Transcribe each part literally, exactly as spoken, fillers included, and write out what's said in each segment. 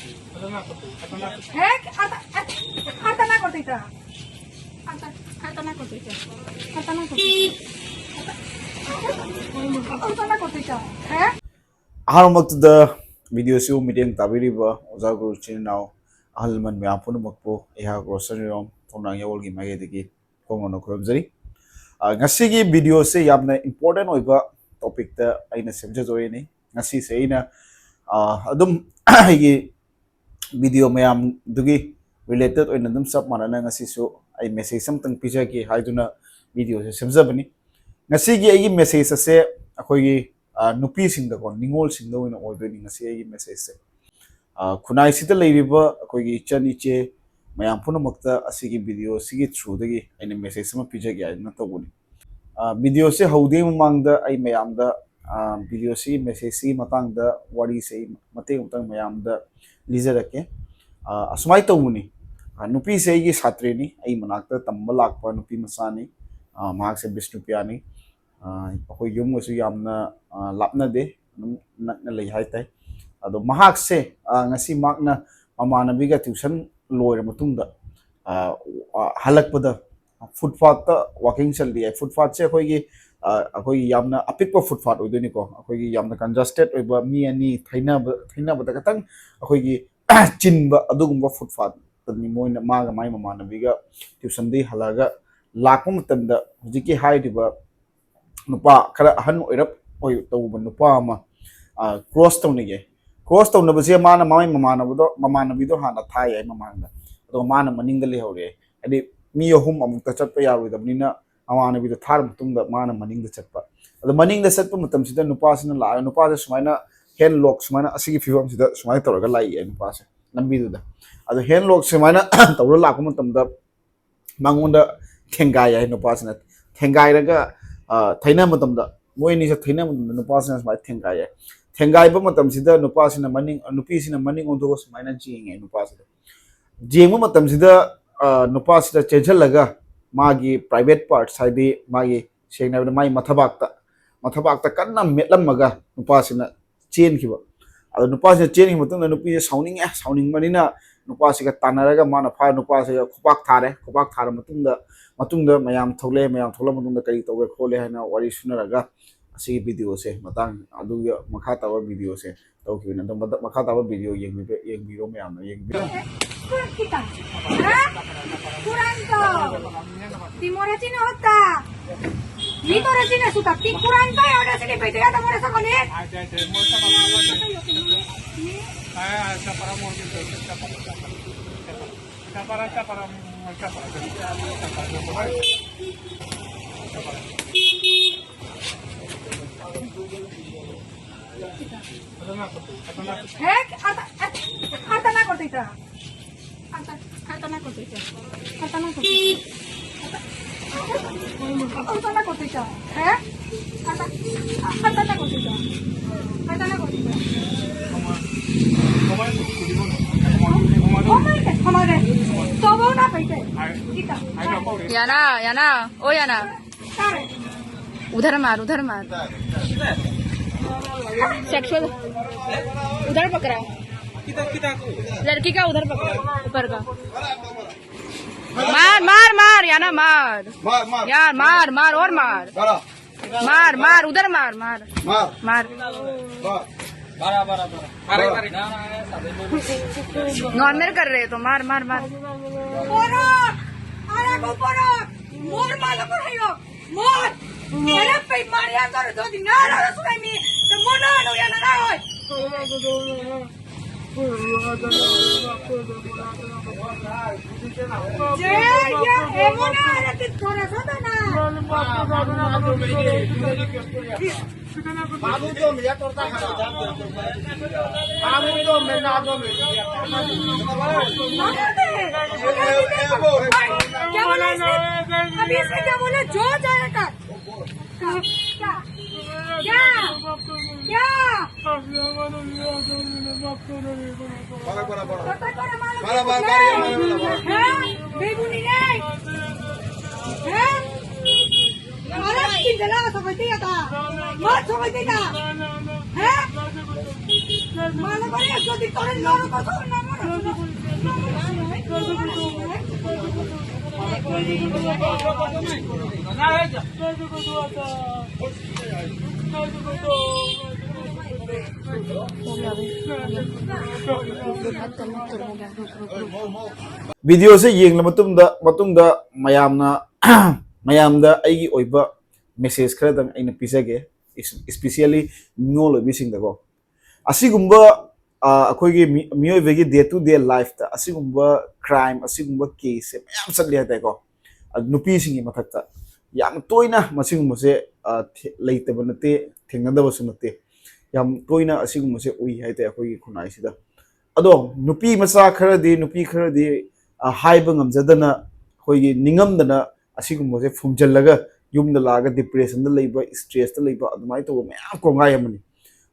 হে? আতা, আতা, আতা না করতে ইতা। আতা, আতা না করতে ইতা। আতা না করতে ইতা। আতা না করতে ইতা। হে? ꯑꯍꯥꯟꯕꯃꯛꯇꯗ video ꯑꯁꯤꯕꯨ ꯃꯤꯠꯌꯦꯡ ꯇꯥꯕꯤꯔꯤꯕ ꯑꯣꯖꯥ ꯒꯨꯔꯨ ꯏꯆꯤꯟ ꯏꯅꯥꯎ ꯑꯍꯜ ꯂꯃꯟ ꯃꯌꯥꯝ ꯄꯨꯝꯅꯃꯛꯄꯨ ꯑꯩꯍꯥꯛ ꯔꯣꯁꯟ ꯏꯔꯣꯝ ꯊꯧꯅꯥ ꯌꯥꯋꯜꯒꯤ ꯃꯥꯏꯀꯩꯗꯒꯤ ꯈꯣꯡ ꯅꯧꯅ ꯈꯨꯔꯨꯝꯖꯔꯤ꯫ ꯑ, ꯉꯁꯤꯒꯤ video ꯑꯁꯤ ꯌꯥꯝꯅ important ꯑꯣꯏꯕ topicꯇ ꯑꯩꯅ ꯁꯦꯝꯖꯗꯣꯔꯤꯅꯤ꯫ ꯉꯁꯤꯁꯦ ꯑꯩꯅ, ꯑ, ꯑꯗꯨꯝ ꯑꯩꯒꯤ video ꯃꯌꯥꯝꯗꯨꯒꯤ related ꯑꯣꯏꯅ ꯑꯗꯨꯝ ꯆꯞ ꯃꯥꯟꯅꯅ ꯉꯁꯤꯁꯨ ꯑꯩ message ꯑꯃꯇꯪ ꯄꯤꯖꯒꯦ ꯍꯥꯏꯗꯨꯅ videoꯁꯦ ꯁꯦꯝꯖꯕꯅꯤ꯫ ꯉꯁꯤꯒꯤ ꯑꯩꯒꯤ message ꯑꯁꯦ ꯑꯩꯈꯣꯏꯒꯤ, ꯑ, ꯅꯨꯄꯤꯁꯤꯡꯗꯀꯣ, ꯅꯤꯉꯣꯜꯁꯤꯡꯗ ꯑꯣꯏꯅ ꯑꯣꯏꯗꯣꯏꯅꯤ ꯉꯁꯤ ꯑꯩꯒꯤ messageꯁꯦ꯫ ꯑ, ꯈꯨꯟꯅꯥꯏꯁꯤꯗ ꯂꯩꯔꯤꯕ ꯑꯩꯈꯣꯏꯒꯤ ꯏꯆꯟ ꯏꯆꯦ ꯃꯌꯥꯝ ꯄꯨꯝꯅꯃꯛꯇ ꯑꯁꯤꯒꯤ video ꯑꯁꯤꯒꯤ throughꯗꯒꯤ ꯑꯩꯅ message ꯑꯃ ꯄꯤꯖꯒꯦ ꯍꯥꯏꯗꯅ ꯇꯧꯕꯅꯤ꯫ ꯑ, videoꯁꯦ ꯍꯧꯗ꯭ꯔꯤꯉꯩ ꯃꯃꯥꯡꯗ ꯑꯩ ꯃꯌꯥꯝꯗ, ꯑ, videoꯁꯤꯒꯤ messageꯁꯤꯒꯤ ꯃꯇꯥꯡꯗ ꯋꯥꯔꯤꯁꯦ ꯑꯩ ꯃꯇꯦꯛ ꯑꯃꯇꯪ ꯃꯌꯥꯝꯗ ꯂꯤꯖꯔꯛꯀꯦ꯫ ꯑ, ꯑꯁꯨꯃꯥꯏꯅ ꯇꯧꯕꯅꯤ꯫ ꯑ, ꯅꯨꯄꯤꯁꯦ ꯑꯩꯒꯤ ꯁꯥꯇ꯭ꯔꯤꯅꯤ, ꯑꯩ ꯃꯅꯥꯛꯇ ꯇꯝꯕ ꯂꯥꯛꯄ ꯅꯨꯄꯤ ꯃꯆꯥꯅꯤ꯫ ꯑ, ꯃꯍꯥꯛꯁꯦ ꯕꯤꯁꯅꯨꯄ꯭ꯔꯤꯌꯥꯅꯤ꯫ ꯑ, ꯑꯩꯈꯣꯏ ꯌꯨꯝꯒꯁꯨ ꯌꯥꯝꯅ, ꯑ, ꯂꯥꯞꯅꯗꯦ, ꯑꯗꯨꯝ ꯅꯛꯅ ꯂꯩ ꯍꯥꯏꯇꯥꯏ꯫ ꯑꯗꯣ ꯃꯍꯥꯛꯁꯦ, ꯑ, ꯉꯁꯤ ꯃꯍꯥꯛꯅ ꯃꯃꯥꯟꯅꯕꯤꯒ tuition ꯂꯣꯏꯔ ꯃꯇꯨꯡꯗ, ꯑ, ꯑ, ꯍꯜꯂꯛꯄꯗ footpathꯇ walking ꯆꯠꯂꯤ ꯍꯥꯏ꯫ Footpathꯁꯦ ꯑꯩꯈꯣꯏꯒꯤ, ꯑ, ꯑꯩꯈꯣꯏꯒꯤ ꯌꯥꯝꯅ ꯑꯄꯤꯛꯄ footpath ꯑꯣꯏꯗꯣꯏꯅꯤꯀꯣ꯫ ꯑꯩꯈꯣꯏꯒꯤ ꯌꯥꯝꯅ congested ꯑꯣꯏꯕ, ꯃꯤ ꯑꯅꯤ ꯊꯩꯅꯕ, ꯊꯩꯅꯕꯗ ꯈꯇꯪ ꯑꯩꯈꯣꯏꯒꯤ ꯆꯤꯟꯕ ꯑꯗꯨꯒꯨꯝꯕ footpathꯇꯅꯤ ꯃꯣꯏꯅ, ꯃꯥꯒ ꯃꯥꯏ ꯃꯃꯥꯟꯅꯕꯤꯒ tuitionꯗꯒꯤ ꯍꯜꯂꯛꯑꯒ ꯂꯥꯛꯄ ꯃꯇꯝꯗ ꯍꯧꯖꯤꯛꯀꯤ ꯍꯥꯏꯔꯤꯕ ꯅꯨꯄꯥ ꯈꯔ ꯑꯍꯟ ꯑꯣꯏꯔꯞ ꯑꯣꯏ ꯇꯧꯕ ꯅꯨꯄꯥ ꯑꯃ, ꯑ, cross ꯇꯧꯅꯩꯌꯦ꯫ Cross ꯇꯧꯅꯕꯁꯦ ꯃꯥꯅ ꯃꯥꯏ ꯃꯃꯥꯟꯅꯕꯗꯣ, ꯃꯃꯥꯟꯅꯕꯤꯗꯣ ꯍꯥꯟꯅ ꯊꯥꯏ ꯍꯥꯏ ꯃꯃꯥꯡꯗ, ꯑꯗꯨꯒ ꯃꯥꯅ ꯃꯅꯤꯡꯗ ꯂꯩꯍꯧꯔꯦ꯫ ꯍꯥꯏꯗꯤ ꯃꯤ ꯑꯍꯨꯝ ꯑꯃꯨꯛꯇ ꯆꯠꯄ ꯌꯥꯔꯣꯏꯗꯕꯅꯤꯅ ꯃꯃꯥꯟꯅꯕꯤꯗꯣ ꯊꯥꯔ ꯃꯇꯨꯡꯗ ꯃꯥꯅ ꯃꯅꯤꯡꯗ ꯆꯠꯄ꯫ ꯑꯗꯣ ꯃꯅꯤꯡꯗ ꯆꯠꯄ ꯃꯇꯝꯁꯤꯗ ꯅꯨꯄꯥꯁꯤꯅ ꯂꯥꯛꯑꯒ ꯅꯨꯄꯥꯁꯦ ꯁꯨꯃꯥꯏꯅ hand lock ꯁꯨꯃꯥꯏꯅ ꯑꯁꯤꯒꯤ ꯐꯤꯕꯝꯁꯤꯗ ꯁꯨꯃꯥꯏꯅ ꯇꯧꯔꯒ ꯂꯥꯛꯏꯌꯦ ꯅꯨꯄꯥꯁꯦ ꯂꯝꯕꯤꯗꯨꯗ꯫ ꯑꯗꯣ hand lock ꯁꯨꯃꯥꯏꯅ ꯇꯧꯔ ꯂꯥꯛꯄ ꯃꯇꯝꯗ ꯃꯉꯣꯟꯗ ꯊꯦꯡꯒꯥꯏ ꯍꯥꯏ ꯅꯨꯄꯥꯁꯤꯅ꯫ ꯊꯦꯡꯒꯥꯏꯔꯒ, ꯑ, ꯊꯩꯅ ꯃꯇꯝꯗ, ꯃꯣꯏ ꯑꯅꯤꯁꯦ ꯊꯩꯅ ꯃꯇꯝꯗ ꯅꯨꯄꯥꯁꯤꯅ ꯁꯨꯃꯥꯏꯅ ꯊꯦꯡꯒꯥꯏ ꯍꯥꯏ꯫ ꯊꯦꯡꯒꯥꯏꯕ ꯃꯇꯝꯁꯤꯗ ꯅꯨꯄꯥꯁꯤꯅ ꯃꯅꯤꯡ, ꯅꯨꯄꯤꯁꯤꯅ ꯃꯅꯤꯡ ꯑꯣꯟꯊꯣꯛꯑꯒ ꯁꯨꯃꯥꯏꯅ ꯌꯦꯡꯉꯦ ꯅꯨꯄꯥꯁꯤꯗ꯫ ꯌꯦꯡꯕ ꯃꯇꯝꯁꯤꯗ, ꯑ, ꯅꯨꯄꯥꯁꯤꯗ ꯆꯦꯟꯁꯤꯜꯂꯒ ꯃꯥꯒꯤ private parts, ꯍꯥꯏꯗꯤ ꯃꯥꯒꯤ, ꯁꯦꯡꯅ ꯍꯥꯏꯕꯗ, ꯃꯥꯒꯤ ꯃꯊꯕꯥꯛꯇ, ꯃꯊꯕꯥꯛꯇ ꯀꯟꯅ ꯃꯦꯠꯂꯝꯃꯒ ꯅꯨꯄꯥꯁꯤꯅ ꯆꯦꯟꯈꯤꯕ꯫ ꯑꯗꯣ ꯅꯨꯄꯥꯁꯤꯅ ꯆꯦꯟꯈꯤꯕ ꯃꯇꯨꯡꯗ ꯅꯨꯄꯤꯁꯦ ꯁꯥꯎꯅꯤꯡꯉꯦ, ꯁꯥꯎꯅꯤꯡꯕꯅꯤꯅ ꯅꯨꯄꯥꯁꯤꯒ ꯇꯥꯟꯅꯔꯒ ꯃꯥꯅ ꯐꯥ ꯅꯨꯄꯥꯁꯤꯒ ꯈꯨꯄꯥꯛ ꯊꯥꯔꯦ꯫ ꯈꯨꯄꯥꯛ ꯊꯥꯔ ꯃꯇꯨꯡꯗ, ꯃꯇꯨꯡꯗ ꯃꯌꯥꯝ ꯊꯣꯛꯂꯛꯑꯦ꯫ ꯃꯌꯥꯝ ꯊꯣꯛꯂꯛꯑ ꯃꯇꯨꯡꯗ ꯀꯔꯤ ꯇꯧꯒꯦ ꯈꯣꯠꯂꯦ ꯍꯥꯏꯅ ꯋꯥꯔꯤ ꯁꯨꯅꯔꯒ ꯑꯁꯤꯒꯤ ꯚꯤꯗꯤꯑꯣꯁꯦ, ꯃꯇꯥꯡ ꯑꯗꯨꯒꯤ ꯃꯈꯥ ꯇꯥꯕ ꯚꯤꯗꯤꯑꯣꯁꯦ ꯇꯧꯈꯤꯕꯅꯤ꯫ ꯑꯗꯣ ꯃꯊꯛ-, ꯃꯈꯥ ꯇꯥꯕ ꯚꯤꯗꯤꯑꯣ ꯌꯦꯡꯕꯤꯕ-, ꯌꯦꯡꯕꯤꯔꯣ ꯃꯌꯥꯝꯅ, ꯌꯦꯡꯕꯤꯔꯣ꯫ ꯀꯨꯔꯥꯟ ꯇꯧ꯫ ꯇꯤꯃꯣꯔ ꯆꯤꯅ ꯍꯣꯠꯇ꯫ ꯃꯤ ꯇꯣꯔ ꯆꯤꯅ ꯁꯨꯇ꯫ ꯇꯤ ꯀꯨꯔꯥꯟ ꯇꯧ, ꯌꯥꯎꯗ ꯁꯤꯅꯤ ꯄꯩꯗ ꯌꯥꯗ ꯃꯣꯔ ꯁꯀꯣꯅꯤ꯫ হে, আতা, আতা, আতা না করতে ইতা। আতা, আতা না করতে ইতা। আতা না করতে ইতা। আতা, আতা না করতে ইতা। হে? আতা, আতা না করতে ইতা। আতা না করতে ইতা। ক্ষমা দে, ক্ষমা দে। তবুও না পাইতে। ইতা। ইয়ানা, ইয়ানা, ও ইয়ানা। उधर मार, उधर मार। सेक्सुअल। उधर पकड़ा। लड़की का उधर पकड़ा, ऊपर का। मार, मार, मार, याना मार। मार, मार। यार, मार, मार और मार। मारा। मार, मार, उधर मार, मार। मार। मार। मार। नॉर्मल कर रहे हो तो मार, मार, मार। পরক! আরে গো পরক! মোর মালক হইও! মোর! আরে পে মারিয়া তোর যদি না রাখো সুনাই মি, তো মনে হয় না, না হয়। যে ইয়া এমন আরে তুই ধরে সদা না। क्या बोला इसने? अभी इसने क्या बोला? जो जाएगा। क्या? क्या? क्या? बड़ा, बड़ा, बड़ा। पता करो मालूम बड़ा, बड़ा, नहीं। बड़ा, बड़ा, बड़ा। हैं? बेबुनी नहीं। हैं? अरे, चिंता ना, समझते क्या था? मत समझते क्या? हैं? ꯚꯤꯗꯤꯑꯣꯁꯦ ꯌꯦꯡꯂ ꯃꯇꯨꯡꯗ ꯃꯇꯨꯡꯗ ꯃꯌꯥꯝꯅ ꯃꯌꯥꯝꯗ ꯑꯩꯒꯤ ꯑꯣꯏꯕ ꯃꯦꯁꯦꯖ ꯈꯔꯗꯪ ꯑꯩꯅ ꯄꯤꯖꯒꯦ, ꯏꯁꯄꯤꯁꯤꯌꯦꯜꯂꯤ ꯃꯤꯉꯣꯜ ꯑꯣꯏꯕꯤꯁꯤꯡꯗꯀꯣ꯫ ꯑꯁꯤꯒꯨꯝꯕ ꯑ, ꯑꯩꯈꯣꯏꯒꯤ ꯃꯤ- ꯃꯤꯑꯣꯏꯕꯒꯤ ꯗꯦ ꯇꯨ ꯗꯦ ꯂꯥꯏꯐꯇ ꯑꯁꯤꯒꯨꯝꯕ ꯀ꯭ꯔꯥꯏꯝ, ꯑꯁꯤꯒꯨꯝꯕ ꯀꯦꯁꯁꯦ ꯃꯌꯥꯝ ꯆꯠꯂꯤ ꯍꯥꯏꯇꯥꯔꯦꯀꯣ꯫ ꯑ, ꯅꯨꯄꯤꯁꯤꯡꯒꯤ ꯃꯊꯛꯇ ꯌꯥꯝ ꯇꯣꯏꯅ ꯃꯁꯤꯒꯨꯝꯕꯁꯦ ꯑ, ꯊꯦ- ꯂꯩꯇꯕ ꯅꯠꯇꯦ, ꯊꯦꯡꯅꯗꯕꯁꯨ ꯅꯠꯇꯦ꯫ ꯌꯥꯝ ꯇꯣꯏꯅ ꯑꯁꯤꯒꯨꯝꯕꯁꯦ ꯎꯏ ꯍꯥꯏꯇꯥꯔꯦ ꯑꯩꯈꯣꯏꯒꯤ ꯈꯨꯟꯅꯥꯏꯁꯤꯗ꯫ ꯑꯗꯣ ꯅꯨꯄꯤ ꯃꯆꯥ ꯈꯔꯗꯤ, ꯅꯨꯄꯤ ꯈꯔꯗꯤ ꯑ, ꯍꯥꯏꯕ ꯉꯝꯖꯗꯅ, ꯑꯩꯈꯣꯏꯒꯤ ꯅꯤꯡꯉꯝꯗꯅ ꯑꯁꯤꯒꯨꯝꯕꯁꯦ ꯐꯨꯝꯖꯤꯜꯂꯒ ꯌꯨꯝꯗ ꯂꯥꯛꯑꯒ ꯗꯤꯄ꯭ꯔꯦꯁꯟꯗ ꯂꯩꯕ, ꯏꯁꯇ꯭ꯔꯦꯁꯇ ꯂꯩꯕ, ꯑꯗꯨꯃꯥꯏꯅ ꯇꯧꯕ ꯃꯌꯥꯝ ꯀꯣꯡꯒꯥꯏ ꯑꯃꯅꯤ꯫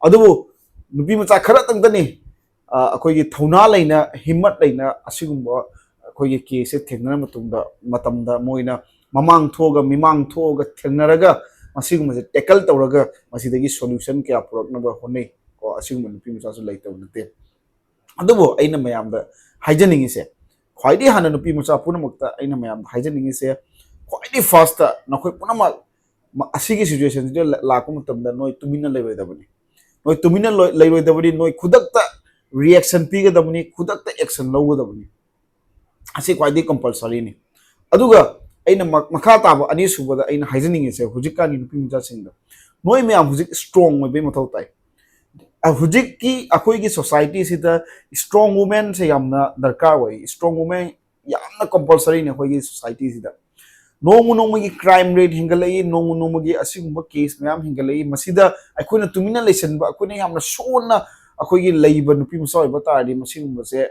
ꯑꯗꯨꯕꯨ ꯅꯨꯄꯤ ꯃꯆꯥ ꯈꯔꯇꯪꯗꯅꯤ, ꯑ, ꯑꯩꯈꯣꯏꯒꯤ ꯊꯧꯅꯥ ꯂꯩꯅ, ꯍꯤꯝꯃꯠ ꯂꯩꯅ ꯑꯁꯤꯒꯨꯝꯕ ꯑꯩꯈꯣꯏꯒꯤ ꯀꯦꯁꯁꯦ ꯊꯦꯡꯅꯔ ꯃꯇꯨꯡꯗ, ꯃꯇꯝꯗ ꯃꯣꯏꯅ ꯃꯃꯥꯡ ꯊꯣꯛꯑꯒ, ꯃꯤꯃꯥꯡ ꯊꯣꯛꯑꯒ ꯊꯦꯡꯅꯔꯒ ꯃꯁꯤꯒꯨꯝꯕꯁꯦ ꯇꯦꯀꯜ ꯇꯧꯔꯒ ꯃꯁꯤꯗꯒꯤ ꯁꯣꯂꯨꯁꯟ ꯀꯌꯥ ꯄꯨꯔꯛꯅꯕ ꯍꯣꯠꯅꯩ꯫ ꯀꯣ, ꯑꯁꯤꯒꯨꯝꯕ ꯅꯨꯄꯤ ꯃꯆꯥꯁꯨ ꯂꯩꯇꯕ ꯅꯠꯇꯦ꯫ ꯑꯗꯨꯕꯨ ꯑꯩꯅ ꯃꯌꯥꯝꯗ ꯍꯥꯏꯖꯅꯤꯡꯉꯤꯁꯦ, ꯈ꯭ꯋꯥꯏꯗꯒꯤ ꯍꯥꯟꯅ ꯅꯨꯄꯤ ꯃꯆꯥ ꯄꯨꯝꯅꯃꯛꯇ ꯑꯩꯅ ꯃꯌꯥꯝꯗ ꯍꯥꯏꯖꯅꯤꯡꯉꯤꯁꯦ, ꯈ꯭ꯋꯥꯏꯗꯒꯤ ꯐꯥꯔꯁꯇ ꯅꯈꯣꯏ ꯄꯨꯝꯅꯃꯛ ꯃ- ꯑꯁꯤꯒꯤ ꯁꯤꯆꯨꯋꯦꯁꯟꯁꯤꯗ ꯂ- ꯂꯥꯛꯄ ꯃꯇꯝꯗ ꯅꯣꯏ ꯇꯨꯃꯤꯟꯅ ꯂꯩꯔꯣꯏꯗꯕꯅꯤ꯫ ꯅꯣꯏ ꯇꯨꯃꯤꯟꯅ ꯂꯣꯏ- ꯂꯩꯔꯣꯏꯗꯕꯅꯤ, ꯅꯣꯏ ꯈꯨꯗꯛꯇ ꯔꯤꯌꯦꯛꯁꯟ ꯄꯤꯒꯗꯕꯅꯤ, ꯈꯨꯗꯛꯇ ꯑꯦꯛꯁꯟ ꯂꯧꯒꯗꯕꯅꯤ꯫ ꯑꯁꯤ ꯈ꯭ꯋꯥꯏꯗꯒꯤ ꯀꯝꯄꯜꯁꯔꯤꯅꯤ꯫ ꯑꯗꯨꯒ ꯑꯩꯅ ꯃ- ꯃꯈꯥ ꯇꯥꯕ ꯑꯅꯤꯁꯨꯕꯗ ꯑꯩꯅ ꯍꯥꯏꯖꯅꯤꯡꯉꯤꯁꯦ, ꯍꯧꯖꯤꯛꯀꯥꯟꯒꯤ ꯅꯨꯄꯤ ꯃꯆꯥꯁꯤꯡꯗ, ꯅꯣꯏ ꯃꯌꯥꯝ ꯍꯧꯖꯤꯛ ꯁ꯭ꯇ꯭ꯔꯣꯡ ꯑꯣꯏꯕꯒꯤ ꯃꯊꯧ ꯇꯥꯏ꯫ ꯑ, ꯍꯧꯖꯤꯛꯀꯤ ꯑꯩꯈꯣꯏꯒꯤ ꯁꯣꯁꯥꯏꯇꯤꯁꯤꯗ ꯁ꯭ꯇ꯭ꯔꯣꯡ ꯋꯨꯃꯦꯟꯁꯦ ꯌꯥꯝꯅ ꯗꯔꯀꯥꯔ ꯑꯣꯏ꯫ ꯁ꯭ꯇ꯭ꯔꯣꯡ ꯋꯨꯃꯦꯟ ꯌꯥꯝꯅ ꯀꯝꯄꯜꯁꯔꯤꯅꯤ ꯑꯩꯈꯣꯏꯒꯤ ꯁꯣꯁꯥꯏꯇꯤꯁꯤꯗ꯫ ꯅꯣꯡꯃ ꯅꯣꯡꯃꯒꯤ ꯀ꯭ꯔꯥꯏꯝ ꯔꯦꯠ ꯍꯦꯟꯒꯠꯂꯛꯏ, ꯅꯣꯡꯃ ꯅꯣꯡꯃꯒꯤ ꯑꯁꯤꯒꯨꯝꯕ ꯀꯦꯁ ꯃꯌꯥꯝ ꯍꯦꯟꯒꯠꯂꯛꯏ꯫ ꯃꯁꯤꯗ ꯑꯩꯈꯣꯏꯅ ꯇꯨꯃꯤꯟꯅ ꯂꯩꯁꯤꯟꯕ, ꯑꯩꯈꯣꯏꯅ ꯌꯥꯝꯅ ꯁꯣꯟꯅ ꯑꯩꯈꯣꯏꯒꯤ ꯂꯩꯕ ꯅꯨꯄꯤ ꯃꯆꯥ ꯑꯣꯏꯕ ꯇꯥꯔꯗꯤ, ꯃꯁꯤꯒꯨꯝꯕꯁꯦ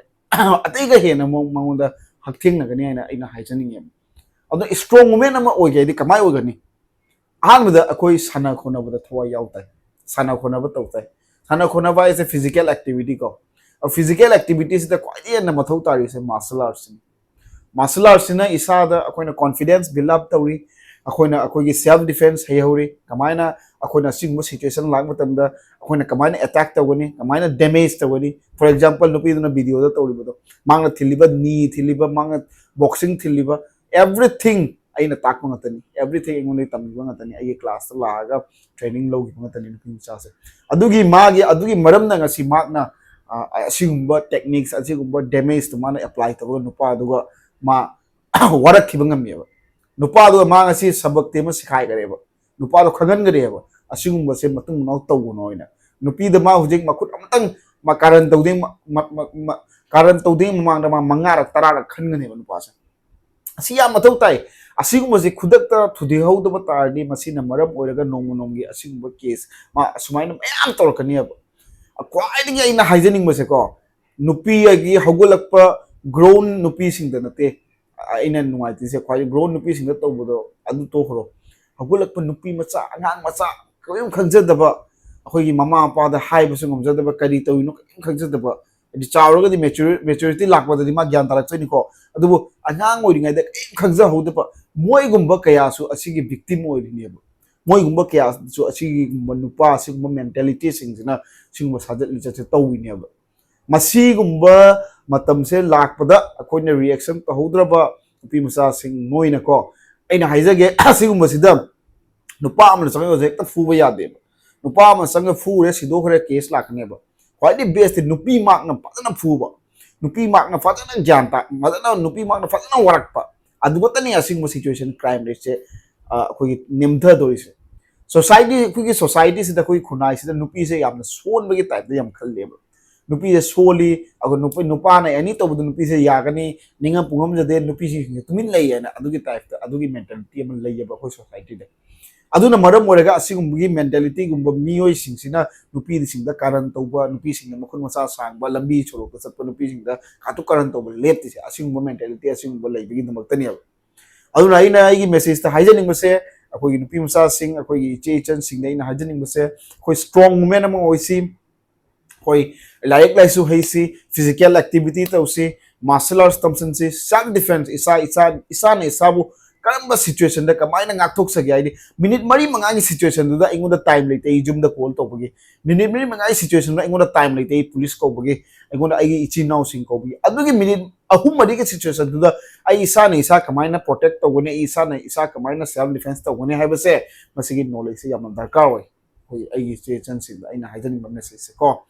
ꯑꯇꯩꯒ ꯍꯦꯟꯅ ꯃꯉꯣꯟ- ꯃꯉꯣꯟꯗ ꯍꯛꯊꯦꯡꯅꯒꯅꯤ ꯍꯥꯏꯅ ꯑꯩꯅ ꯍꯥꯏꯖꯅꯤꯡꯉꯦ꯫ ꯑꯗꯣ ꯁ꯭ꯇ꯭ꯔꯣꯡ ꯋꯨꯃꯦꯟ ꯑꯃ ꯑꯣꯏꯒꯦ ꯍꯥꯏꯗꯤ ꯀꯃꯥꯏꯅ ꯑꯣꯏꯒꯅꯤ? ꯑꯍꯥꯟꯕꯗ ꯑꯩꯈꯣꯏ ꯁꯥꯟꯅ ꯈꯣꯠꯅꯕꯗ ꯊꯋꯥꯏ ꯌꯥꯎ ꯇꯥꯏ, ꯁꯥꯟꯅ ꯈꯣꯠꯅꯕ ꯇꯧ ꯇꯥꯏ꯫ ꯁꯥꯟꯅ ꯈꯣꯠꯅꯕ ꯍꯥꯏꯁꯦ ꯐꯤꯖꯤꯀꯦꯜ ꯑꯦꯛꯇꯤꯚꯤꯇꯤ ꯀꯣ꯫ ꯐꯤꯖꯤꯀꯦꯜ ꯑꯦꯛꯇꯤꯚꯤꯇꯤꯁꯤꯗ ꯈ꯭ꯋꯥꯏꯗꯒꯤ ꯍꯦꯟꯅ ꯃꯊꯧ ꯇꯥꯔꯤꯁꯦ ꯃꯥꯔꯁꯦꯜ ꯑꯥꯔꯠꯁꯤꯅꯤ꯫ ꯃꯥꯔꯁꯦꯜ ꯑꯥꯔꯠꯁꯤꯅ ꯏꯁꯥꯗ ꯑꯩꯈꯣꯏꯅ ꯀꯣꯟꯐꯤꯗꯦꯟꯁ ꯕꯤꯜ ꯑꯞ ꯇꯧꯔꯤ, ꯑꯩꯈꯣꯏꯅ ꯑꯩꯈꯣꯏꯒꯤ self defence ꯍꯩꯍꯧꯔꯤ, ꯀꯃꯥꯏꯅ ꯑꯩꯈꯣꯏꯅ ꯑꯁꯤꯒꯨꯝꯕ situation ꯂꯥꯛꯄ ꯃꯇꯝꯗ ꯑꯩꯈꯣꯏꯅ ꯀꯃꯥꯏꯅ attack ꯇꯧꯒꯅꯤ, ꯀꯃꯥꯏꯅ damage ꯇꯧꯒꯅꯤ꯫ For example, ꯅꯨꯄꯤꯗꯨꯅ videoꯗ ꯇꯧꯔꯤꯕꯗꯣ, ꯃꯥꯅ ꯊꯤꯜꯂꯤꯕ, knee ꯊꯤꯜꯂꯤꯕ, ꯃꯥꯅ boxing ꯊꯤꯜꯂꯤꯕ, everything ꯑꯩꯅ ꯇꯥꯛꯄ ꯉꯥꯛꯇꯅꯤ, everything ꯑꯩꯉꯣꯟꯗꯒꯤ ꯇꯝꯕꯤꯕ ꯉꯥꯛꯇꯅꯤ, ꯑꯩꯒꯤ classꯇ ꯂꯥꯛꯑꯒ training ꯂꯧꯈꯤꯕ ꯉꯥꯛꯇꯅꯤ ꯅꯨꯄꯤ ꯃꯆꯥꯁꯦ꯫ ꯑꯗꯨꯒꯤ ꯃꯥꯒꯤ, ꯑꯗꯨꯒꯤ ꯃꯔꯝꯅ ꯉꯁꯤ ꯃꯍꯥꯛꯅ, ꯑ, ꯑꯁꯤꯒꯨꯝꯕ techniques, ꯑꯁꯤꯒꯨꯝꯕ damageꯇꯨ ꯃꯥꯅ apply ꯇꯧꯔꯒ ꯅꯨꯄꯥꯗꯨꯒ ꯃꯥ ꯋꯥꯔꯛꯈꯤꯕ ꯉꯝꯃꯦꯕ꯫ ꯅꯨꯄꯥꯗꯨꯒ ꯃꯥ ꯉꯁꯤ ꯁꯕꯛꯇꯤ ꯑꯃ ꯁꯤꯈꯥꯏꯈ꯭ꯔꯦꯕ꯫ ꯅꯨꯄꯥꯗꯣ ꯈꯪꯍꯟꯈ꯭ꯔꯦꯕ, ꯑꯁꯤꯒꯨꯝꯕꯁꯦ ꯃꯇꯨꯡ ꯃꯅꯥꯎ ꯇꯧꯒꯅꯣ ꯍꯥꯏꯅ꯫ ꯅꯨꯄꯤꯗ ꯃꯥ ꯍꯧꯖꯤꯛ ꯃꯈꯨꯠ ꯑꯃꯇꯪ ꯃꯥ ꯀꯥꯔꯟ ꯇꯧꯗꯦ, ꯃ-, ꯃ-, ꯃ-, ꯃ-, ꯀꯥꯔꯟ ꯇꯧꯗꯦ ꯃꯃꯥꯡꯗ ꯃꯥ ꯃꯉꯥꯔꯛ ꯇꯔꯥꯔꯛ ꯈꯟꯒꯅꯦꯕ ꯅꯨꯄꯥꯁꯦ꯫ ꯑꯁꯤ ꯌꯥꯝ ꯃꯊꯧ ꯇꯥꯏ꯫ ꯑꯁꯤꯒꯨꯝꯕꯁꯦ ꯈꯨꯗꯛꯇ ꯊꯨꯗꯦꯛꯍꯧꯗꯕ ꯇꯥꯔꯗꯤ ꯃꯁꯤꯅ ꯃꯔꯝ ꯑꯣꯏꯔꯒ ꯅꯣꯡꯃ ꯅꯣꯡꯃꯒꯤ ꯑꯁꯤꯒꯨꯝꯕ case ꯃꯥ ꯑꯁꯨꯃꯥꯏꯅ ꯃꯌꯥꯝ ꯇꯧꯔꯛꯀꯅꯦꯕ꯫ ꯈ꯭ꯋꯥꯏꯗꯒꯤ ꯑꯩꯅ ꯍꯥꯏꯖꯅꯤꯡꯕꯁꯦꯀꯣ, ꯅꯨꯄꯤꯒꯤ ꯍꯧꯒꯠꯂꯛꯄ grown ꯅꯨꯄꯤꯁꯤꯡꯗ ꯅꯠꯇꯦ ꯑꯩꯅ ꯅꯨꯡꯉꯥꯏꯇ꯭ꯔꯤꯁꯦ, ꯈ꯭ꯋꯥꯏꯗꯒꯤ grown ꯅꯨꯄꯤꯁꯤꯡꯗ ꯇꯧꯕꯗꯣ ꯑꯗꯨ ꯇꯣꯛꯈ꯭ꯔꯣ꯫ ꯍꯧꯒꯠꯂꯛꯄ ꯅꯨꯄꯤ ꯃꯆꯥ, ꯑꯉꯥꯡ ꯃꯆꯥ, ꯀꯔꯤꯝ ꯈꯪꯖꯗꯕ, ꯑꯩꯈꯣꯏꯒꯤ ꯃꯃꯥ ꯃꯄꯥꯗ ꯍꯥꯏꯕꯁꯨ ꯉꯝꯖꯗꯕ, ꯀꯔꯤ ꯇꯧꯔꯤꯅꯣ ꯀꯔꯤꯝ ꯈꯪꯖꯗꯕ, ꯍꯥꯏꯗꯤ ꯆꯥꯎꯔꯒꯗꯤ mature-, maturity ꯂꯥꯛꯄꯗꯗꯤ ꯃꯥ ꯒ꯭ꯌꯥꯟ ꯇꯥꯔꯛꯇꯣꯏꯅꯤꯀꯣ꯫ ꯑꯗꯨꯕꯨ ꯑꯉꯥꯡ ꯑꯣꯏꯔꯤꯉꯩꯗ ꯀꯔꯤꯝ ꯈꯪꯖꯍꯧꯗꯕ ꯃꯣꯏꯒꯨꯝꯕ ꯀꯌꯥꯁꯨ ꯑꯁꯤꯒꯤ victim ꯑꯣꯏꯔꯤꯅꯦꯕ꯫ ꯃꯣꯏꯒꯨꯝꯕ ꯀꯌꯥꯁꯨ ꯑꯁꯤꯒꯨꯝꯕ ꯅꯨꯄꯥ, ꯑꯁꯤꯒꯨꯝꯕ mentalityꯁꯤꯡꯁꯤꯅ ꯁꯤꯒꯨꯝꯕ ꯁꯥꯖꯠ ꯂꯤꯆꯠꯁꯦ ꯇꯧꯔꯤꯅꯦꯕ꯫ ꯃꯁꯤꯒꯨꯝꯕ ꯃꯇꯝꯁꯦ ꯂꯥꯛꯄꯗ ꯑꯩꯈꯣꯏꯅ reaction ꯇꯧꯍꯧꯗ꯭ꯔꯕ ꯅꯨꯄꯤ ꯃꯆꯥꯁꯤꯡ ꯅꯣꯏꯅꯀꯣ, ꯑꯩꯅ ꯍꯥꯏꯖꯒꯦ, ꯑꯁꯤꯒꯨꯝꯕꯁꯤꯗ ꯅꯨꯄꯥ ꯑꯃꯅ ꯆꯪꯉꯒꯁꯨ ꯍꯦꯛꯇ ꯐꯨꯕ ꯌꯥꯗꯦꯕ꯫ ꯅꯨꯄꯥ ꯑꯃꯅ ꯆꯪꯉꯒ ꯐꯨꯔꯦ, ꯁꯤꯗꯣꯛꯈ꯭ꯔꯦ, case ꯂꯥꯛꯀꯅꯦꯕ꯫ ꯈ꯭ꯋꯥꯏꯗꯒꯤ bestꯇꯤ ꯅꯨꯄꯤ ꯃꯍꯥꯛꯅ ꯐꯖꯅ ꯐꯨꯕ, ꯅꯨꯄꯤ ꯃꯍꯥꯛꯅ ꯐꯖꯅ ꯒ꯭ꯌꯥꯟ ꯇꯥ-, ꯐꯖꯅ, ꯅꯨꯄꯤ ꯃꯍꯥꯛꯅ ꯐꯖꯅ ꯋꯥꯔꯛꯄ, ꯑꯗꯨ ꯈꯛꯇꯅꯤ ꯑꯁꯤꯒꯨꯝꯕ situation, crime rateꯁꯦ, ꯑ, ꯑꯩꯈꯣꯏꯒꯤ ꯅꯦꯝꯊꯗꯣꯏꯁꯦ꯫ Society, ꯑꯩꯈꯣꯏꯒꯤ societyꯁꯤꯗ, ꯑꯩꯈꯣꯏꯒꯤ ꯈꯨꯟꯅꯥꯏꯁꯤꯗ ꯅꯨꯄꯤꯁꯦ ꯌꯥꯝꯅ ꯁꯣꯟꯕꯒꯤ typeꯇ ꯌꯥꯝ ꯈꯜꯂꯦꯕ꯫ ꯅꯨꯄꯤꯁꯦ ꯁꯣꯜꯂꯤ, ꯑꯗꯨꯒ ꯅꯨꯄꯤ, ꯅꯨꯄꯥꯅ any ꯇꯧꯕꯗ ꯅꯨꯄꯤꯁꯦ ꯌꯥꯒꯅꯤ, ꯅꯤꯡꯉꯝ ꯄꯨꯡꯉꯝꯖꯗꯦ, ꯅꯨꯄꯤꯁꯤꯡꯁꯦ ꯇꯨꯃꯤꯟ ꯂꯩ ꯍꯥꯏꯅ ꯑꯗꯨꯒꯤ typeꯇ, ꯑꯗꯨꯒꯤ mentality ꯑꯃ ꯂꯩꯌꯦꯕ ꯑꯩꯈꯣꯏ societyꯗ꯫ ꯑꯗꯨꯅ ꯃꯔꯝ ꯑꯣꯏꯔꯒ ꯑꯁꯤꯒꯨꯝꯕꯒꯤ mentalityꯒꯨꯝꯕ ꯃꯤꯑꯣꯏꯁꯤꯡꯁꯤꯅ ꯅꯨꯄꯤꯁꯤꯡꯗ ꯀꯥꯔꯟ ꯇꯧꯕ, ꯅꯨꯄꯤꯁꯤꯡꯗ ꯃꯈꯨꯠ ꯃꯁꯥ ꯁꯥꯡꯕ, ꯂꯝꯕꯤ ꯁꯣꯔꯣꯛꯇ ꯆꯠꯄ ꯅꯨꯄꯤꯁꯤꯡꯗ ꯀꯥꯇꯨ ꯀꯥꯔꯟ ꯇꯧꯕ ꯂꯦꯞꯇ꯭ꯔꯤꯁꯦ ꯑꯁꯤꯒꯨꯝꯕ mentality, ꯑꯁꯤꯒꯨꯝꯕ ꯂꯩꯕꯒꯤꯗꯃꯛꯇꯅꯦꯕ꯫ ꯑꯗꯨꯅ ꯑꯩꯅ ꯑꯩꯒꯤ messageꯇ ꯍꯥꯏꯖꯅꯤꯡꯕꯁꯦ, ꯑꯩꯈꯣꯏꯒꯤ ꯅꯨꯄꯤ ꯃꯆꯥꯁꯤꯡ, ꯑꯩꯈꯣꯏꯒꯤ ꯏꯆꯦ ꯏꯆꯟꯁꯤꯡꯗ ꯑꯩꯅ ꯍꯥꯏꯖꯅꯤꯡꯕꯁꯦ, ꯑꯩꯈꯣꯏ strong women ꯑꯃ ꯑꯣꯏꯁꯤ, ꯑꯩꯈꯣꯏ ꯂꯥꯏꯔꯤꯛ ꯂꯥꯏꯁꯨ ꯍꯩꯁꯤ, physical activity ꯇꯧꯁꯤ, martial arts ꯇꯝꯁꯤꯟꯁꯤ, self defence, ꯏꯁꯥ, ꯏꯁꯥ, ꯏꯁꯥꯅ ꯏꯁꯥꯕꯨ ꯀꯔꯝꯕ ꯁꯤꯆꯨꯋꯦꯁꯟꯗ ꯀꯃꯥꯏꯅ ꯉꯥꯛꯊꯣꯛꯆꯒꯦ? ꯍꯥꯏꯗꯤ ꯃꯤꯅꯤꯠ ꯃꯔꯤ ꯃꯉꯥꯒꯤ ꯁꯤꯆꯨꯋꯦꯁꯟꯗꯨꯗ ꯑꯩꯉꯣꯟꯗ ꯇꯥꯏꯝ ꯂꯩꯇꯦ, ꯑꯩ ꯌꯨꯝꯗ ꯀꯣꯜ ꯇꯧꯕꯒꯤ꯫ ꯃꯤꯅꯤꯠ ꯃꯔꯤ ꯃꯉꯥꯒꯤ ꯁꯤꯆꯨꯋꯦꯁꯟꯗ ꯑꯩꯉꯣꯟꯗ ꯇꯥꯏꯝ ꯂꯩꯇꯦ, ꯑꯩ ꯄꯨꯂꯤꯁ ꯀꯧꯕꯒꯤ, ꯑꯩꯉꯣꯟꯗ ꯑꯩꯒꯤ ꯏꯆꯤꯟ ꯏꯅꯥꯎꯁꯤꯡ ꯀꯧꯕꯒꯤ꯫ ꯑꯗꯨꯒꯤ ꯃꯤꯅꯤꯠ ꯑꯍꯨꯝ ꯃꯔꯤꯒꯤ ꯁꯤꯆꯨꯋꯦꯁꯟꯗꯨꯗ ꯑꯩ ꯏꯁꯥꯅ ꯏꯁꯥ ꯀꯃꯥꯏꯅ ꯄ꯭ꯔꯣꯇꯦꯛ ꯇꯧꯒꯅꯤ, ꯑꯩ ꯏꯁꯥꯅ ꯏꯁꯥ ꯀꯃꯥꯏꯅ ꯁꯦꯜꯐ ꯗꯤꯐꯦꯟꯁ ꯇꯧꯒꯅꯤ ꯍꯥꯏꯕꯁꯦ, ꯃꯁꯤꯒꯤ ꯅꯣꯂꯦꯖꯁꯦ ꯌꯥꯝꯅ ꯗꯔꯀꯥꯔ ꯑꯣꯏ꯫ ꯑꯩꯈꯣꯏ, ꯑꯩꯒꯤ ꯏꯆꯦ ꯏꯆꯟꯁꯤꯡꯗ ꯑꯩꯅ ꯍꯥꯏꯖꯅꯤꯡꯕ ꯃꯦꯁꯦꯖꯁꯦ ꯀꯣ꯫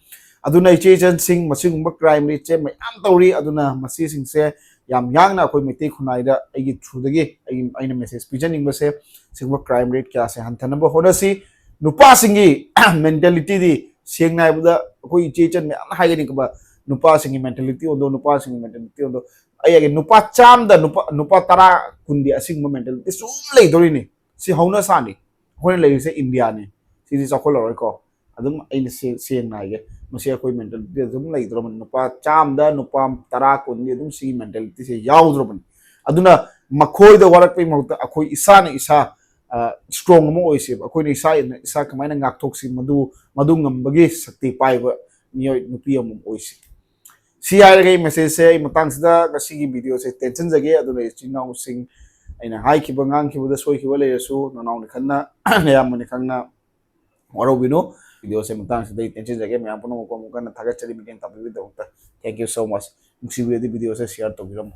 ꯑꯗꯨꯅ ꯏꯆꯦ ꯏꯆꯟꯁꯤꯡ, ꯃꯁꯤꯒꯨꯝꯕ ꯀ꯭ꯔꯥꯏꯝ ꯔꯦꯠꯁꯦ ꯃꯌꯥꯝ ꯇꯧꯔꯤ꯫ ꯑꯗꯨꯅ ꯃꯁꯤꯁꯤꯡꯁꯦ ꯌꯥꯝ ꯌꯥꯡꯅ ꯑꯩꯈꯣꯏ ꯃꯩꯇꯩ ꯈꯨꯟꯅꯥꯏꯗ ꯑꯩꯒꯤ ꯊ꯭ꯔꯨꯗꯒꯤ ꯑꯩ, ꯑꯩꯅ ꯃꯦꯁꯦꯖ ꯄꯤꯖꯅꯤꯡꯕꯁꯦ, ꯁꯤꯒꯨꯝꯕ ꯀ꯭ꯔꯥꯏꯝ ꯔꯦꯠ ꯀꯌꯥꯁꯦ ꯍꯟꯊꯅꯕ ꯍꯣꯠꯅꯁꯤ꯫ ꯅꯨꯄꯥꯁꯤꯡꯒꯤ ꯃꯦꯟꯇꯦꯂꯤꯇꯤꯗꯤ, ꯁꯦꯡꯅ ꯍꯥꯏꯕꯗ, ꯑꯩꯈꯣꯏ ꯏꯆꯦ ꯏꯆꯟ ꯃꯌꯥꯝꯅ ꯍꯥꯏꯒꯅꯤꯀꯣ, "ꯅꯨꯄꯥꯁꯤꯡꯒꯤ ꯃꯦꯟꯇꯦꯂꯤꯇꯤ ꯑꯣꯟꯗꯣ, ꯅꯨꯄꯥꯁꯤꯡꯒꯤ ꯃꯦꯟꯇꯦꯂꯤꯇꯤ ꯑꯣꯟꯗꯣ"꯫ ꯑꯩ ꯍꯥꯏꯒꯦ, ꯅꯨꯄꯥ ꯆꯥꯝꯗ ꯅꯨꯄꯥ, ꯅꯨꯄꯥ ꯇꯔꯥ ꯀꯨꯟꯗꯤ ꯑꯁꯤꯒꯨꯝꯕ ꯃꯦꯟꯇꯦꯂꯤꯇꯤ ꯁꯨꯝ ꯂꯩꯗꯣꯔꯤꯅꯤ꯫ ꯁꯤ ꯍꯧꯅ ꯁꯥꯅꯤ꯫ ꯑꯩꯈꯣꯏꯅ ꯂꯩꯔꯤꯁꯦ ꯏꯟꯗꯤꯌꯥꯅꯤ꯫ ꯁꯤꯗꯤ ꯆꯥꯎꯈꯠꯂꯔꯣꯏꯀꯣ꯫ ꯑꯗꯨꯝ ꯑꯩꯅ ꯁꯦ-, ꯁꯦꯡꯅ ꯍꯥꯏꯒꯦ, ꯃꯁꯤ ꯑꯩꯈꯣꯏ ꯃꯦꯟꯇꯦꯂꯤꯇꯤ ꯑꯗꯨꯝ ꯂꯩꯗ꯭ꯔꯕꯅꯤ꯫ ꯅꯨꯄꯥ ꯆꯥꯝꯗ ꯅꯨꯄꯥ ꯇꯔꯥ ꯀꯨꯟꯗꯤ ꯑꯗꯨꯝ ꯁꯤꯒꯤ ꯃꯦꯟꯇꯦꯂꯤꯇꯤꯁꯦ ꯌꯥꯎꯗ꯭ꯔꯕꯅꯤ꯫ ꯑꯗꯨꯅ ꯃꯈꯣꯏꯗ ꯋꯥꯔꯛꯄꯒꯤ ꯃꯍꯨꯠꯇ ꯑꯩꯈꯣꯏ ꯏꯁꯥꯅ ꯏꯁꯥ, ꯑ, ꯏꯁꯇ꯭ꯔꯣꯡ ꯑꯃ ꯑꯣꯏꯁꯦꯕ꯫ ꯑꯩꯈꯣꯏꯅ ꯏꯁꯥ, ꯏꯁꯥ ꯀꯃꯥꯏꯅ ꯉꯥꯛꯊꯣꯛꯁꯤ, ꯃꯗꯨ, ꯃꯗꯨ ꯉꯝꯕꯒꯤ ꯁꯛꯇꯤ ꯄꯥꯏꯕ ꯃꯤꯑꯣꯏ, ꯅꯨꯄꯤ ꯑꯃꯃꯝ ꯑꯣꯏꯁꯤ꯫ ꯁꯤ ꯍꯥꯏꯔꯒ ꯑꯩ ꯃꯦꯁꯦꯖꯁꯦ ꯑꯩ ꯃꯇꯥꯡꯁꯤꯗ ꯉꯁꯤꯒꯤ ꯚꯤꯗꯤꯑꯣꯁꯦ ꯇꯦꯟꯁꯤꯟꯖꯒꯦ꯫ ꯑꯗꯨꯅ ꯏꯆꯤꯟ ꯏꯅꯥꯎꯁꯤꯡ, ꯑꯩꯅ ꯍꯥꯏꯈꯤꯕ, ꯉꯥꯡꯈꯤꯕꯗ ꯁꯣꯏꯈꯤꯕ ꯂꯩꯔꯁꯨ, ꯅꯅꯥꯎꯅꯤ ꯈꯟꯅ, ꯅꯌꯥꯝꯕꯅꯤ ꯈꯪꯅ ꯋꯥꯔꯧꯕꯤꯅꯨ꯫ ꯚꯤꯗꯤꯑꯣꯁꯦ ꯃꯇꯥꯡꯁꯤꯗ ꯑꯩ ꯇꯦꯟꯁꯤꯟꯖꯒꯦ꯫ ꯃꯌꯥꯝ ꯄꯨꯝꯅꯃꯛꯄꯨ ꯑꯃꯨꯛ ꯍꯟꯅ ꯊꯥꯒꯠꯆꯔꯤ ꯃꯤꯠꯌꯦꯡ ꯇꯥꯕꯤꯕꯒꯤꯗꯃꯛꯇ꯫ Thank you so much. ꯅꯨꯡꯁꯤꯕꯤꯔꯗꯤ ꯚꯤꯗꯤꯑꯣꯁꯦ ꯁꯤꯌꯥꯔ ꯇꯧꯕꯤꯔꯝꯃꯨ꯫